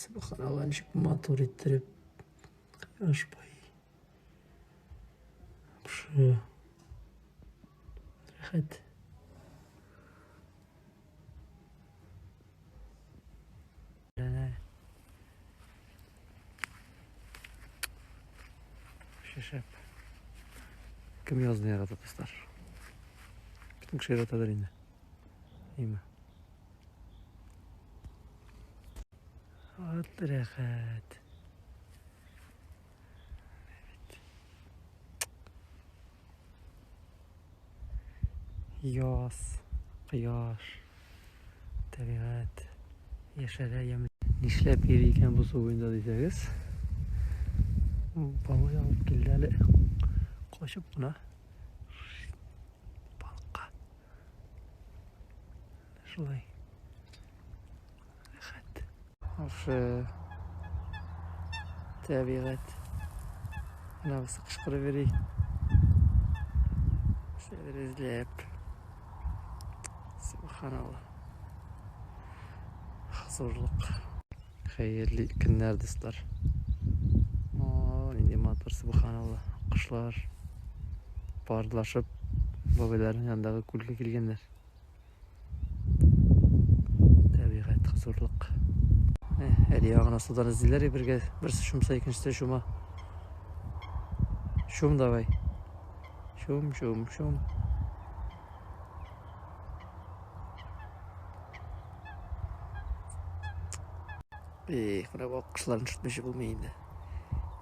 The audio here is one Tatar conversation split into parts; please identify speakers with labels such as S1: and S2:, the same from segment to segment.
S1: Сөбханалла, ничек матур иттереп кояш байый. Вообще рәхәт. Шәп. Кем язны ярата, дуслар? Бөтен кеше яратадыр инде. Әйме. Вот рәхәт. Яз, кояш, табигать, яшәрә ямь. Нишләп йөри икән бу су буенда дисәгез, бабай алып килде әле. Качып кына. Балыкка. Шулай. Рәхәт. Шушы табигать. Менә бусы кычкырып йөри. Сәбер эзләп. Субханалла. Хозурлык. Хәерле көннәр, дуслар. О, нинди матур, субханалла. Кошлар парлашып бабайларының янындагы күлгә килгәннәр. Табигать хозурлык. Әле ягына судан эзлиләр бергә. Берсе чумса, икенчесе чума. Чум давай. Чум, чум, чум. Эх, менә бу аккошларны төшертмичә булмый инде.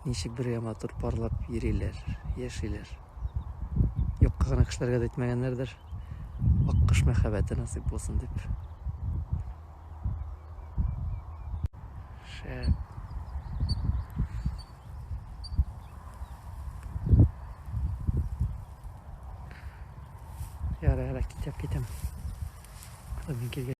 S1: Ничек бергә матур парлап йөриләр, яшиләр. Юкка гына кешеләргә дә әйтмәгәннәрдер. Аккош мәхәббәте насыйп булсын дип. Шәп. Ярар, ярар, китәм, китәм. Мин килгән.